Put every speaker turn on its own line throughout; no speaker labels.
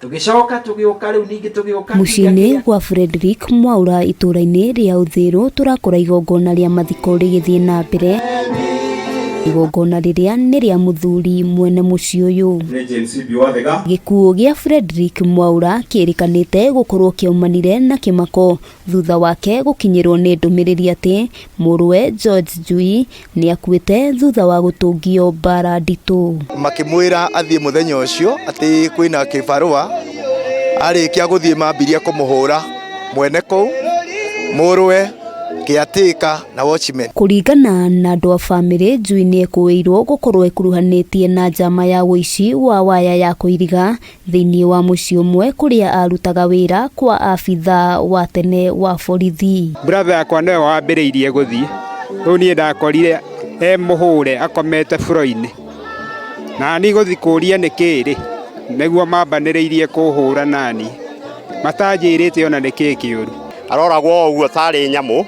Tũgĩcoka tũgĩũka rĩu ningĩ tũgĩũka
Mũciĩ-inĩ gwa Fredrick Mwaura itũũra-inĩ rĩa Uthiru tũrakora igongona rĩa mathiko rĩgĩthiĩ na mbere. Igongona rĩrĩa nĩ rĩa mũthuri mwene mũciĩ ũyũ.
Nĩ James Biwathega.
Gĩkuũ gĩa Fredrick Mwaura kĩrĩkanĩte gũkorwo kĩaumanire na kĩmako thutha wake gũkinyĩrwo nĩ ndũmĩrĩri atĩ mũrũwe George Njui nĩakuĩte thutha wa gũtũngio mbara nditũ.
Makĩmwĩra athiĩ mũthenya ũcio atĩ kwĩna kĩbarũa, arĩkia gũthiĩ mambirie kũmũhũra mwene kũu, mũrũwe, caretaker na watchman.
Kũringana na andũ a bamĩrĩ, Njui nĩekũĩirwo gũkorwo ekuruhanĩtie na njama ya ũici wa waya ya kũiriga thĩinĩ wa mũciĩ ũmwe kũrĩa arutaga wĩra kwa abithaa wa tene wa borithi.
Brother yakwa nĩwe wambĩrĩirie gũthiĩ, rĩu niĩ ndakorire e mũhũre akomete floor-inĩ, nani gũthiĩ kũria nĩkĩ rĩ, nĩguo mambanĩrĩirie kũhũra nani, matanjĩrĩte ona nĩkĩ kĩũru.
Aroragwo o ũguo tarĩ nyamũ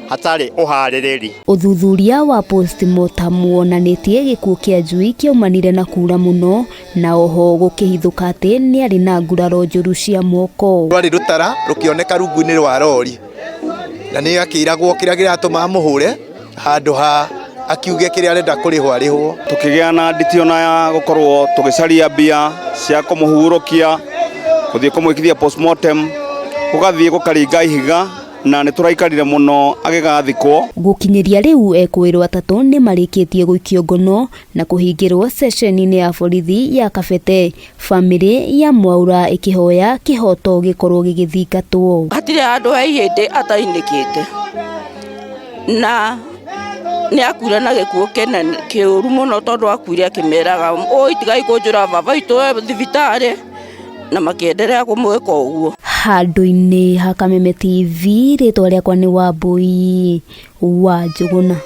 hatarĩ ũharĩrĩri.
Ũthuthuria wa postmortem wonanĩtie gĩkuũ kĩa Njui kĩaumanire na kuura mũno na oho gũkĩhithũka atĩ nĩarĩ na nguraro njũru cia moko.
Rwarĩ rũtara rũkĩoneka rungu-inĩ rwa rori na nĩ akĩragwo kĩrĩa kĩratũma amũhũre handũ ha akiuge kĩrĩa arenda kũrĩhwo arĩhwo.
Tũkĩgĩa na nditi ona ya gũkorwo tũgĩcaria mbia cia kũmũhurũkia, gũthiĩ kũmwĩkithia postmortem, gũgathiĩ gũkaringa ihiga na nĩ tũraikarire mũno agĩgathikwo.
Gũkinyĩria rĩu ekũĩrwo atatũ nĩ marĩkĩtie gũikio ngono na kũhingĩrwo ceceni-inĩ ya borithi ya Kabete, bamĩrĩ ya Mwaura ĩkĩhoya kĩhoto gĩkorwo gĩgĩthingatwo.
Hatirĩ handũ he ihĩndĩ atainĩkĩte na nĩ akuire na gĩkuũ kĩnene kĩũru mũno tondũ akuire akĩmeraga ũi tigai kũnjũra baba witũ e thibitarĩ na makĩenderea kũmwĩka ũguo.
Handũ-inĩ ha Kameme TV, rĩtwa rĩakwa nĩ Wambũi wa Njũgũna.